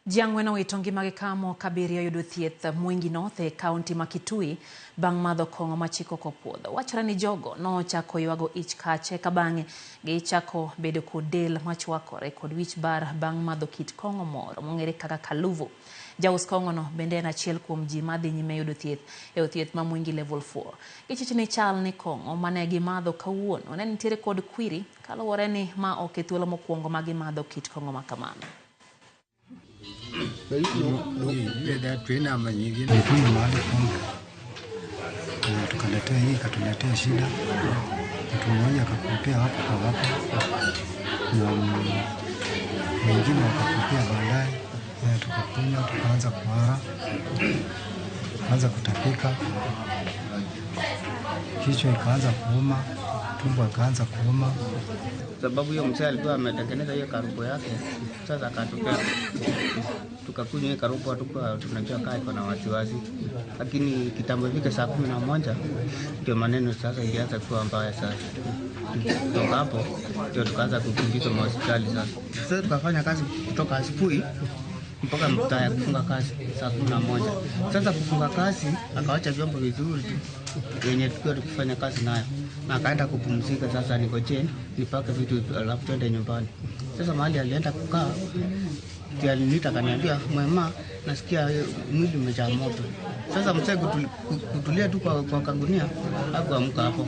Ji ang'wen owito ngimagi ka moko abiriyo yudo thieth Mwingi North e kaunti ma Kitui bang' madho kong'o ma chik ok opuodho. Wachore ni jogo nochako ywago ich kach eka bang'e gichako bedo kod del machwakore kod wich bar bang' madho kit kong'o moro mong'ere kaka Kaluvu. Jaus kong'ono bende en achiel kuom ji madhi nyime yudo thieth e od thieth ma Mwingi Level 4. Gichich ni chal ni kong'o mane gimadho kawuono ne nitiere kod kwiri kaluwore ni ma ok e thuolo mokwongo ma gimadho kit kong'o ma kamano. Tulikunywa mahali pombe na tukaletea hii, ikatuletea shida. Mtu mmoja akakupia hapo kwa hapo na wengine wakakupia baadaye, tukakunywa, tukaanza kuhara, tukaanza kutapika, kichwa ikaanza kuuma, tumbo ikaanza kuuma. Sababu hiyo mzee alikuwa ametengeneza hiyo karubo yake, sasa akatupea, tukakunywa hiyo karubo, hatukuwa tunajua kaa iko na wasiwasi, lakini kitambo ifike saa 11 ndio maneno sasa ilianza kuwa mbaya. Sasa kutoka hapo ndio tukaanza kukimbizwa mahospitali. Sasa tukafanya kazi kutoka asubuhi mpaka mtaa ya kufunga kazi saa 11. Sasa kufunga kazi akawacha vyombo vizuri tu yenye tukiwa tukifanya kazi nayo, na akaenda kupumzika. Sasa ningojee nipake vitu alafu twende nyumbani. Sasa mahali alienda kukaa, ndio aliniita akaniambia, mwema, nasikia mwili umejaa moto. Sasa mzee kutulia tu kwa kagunia, hakuamka hapo.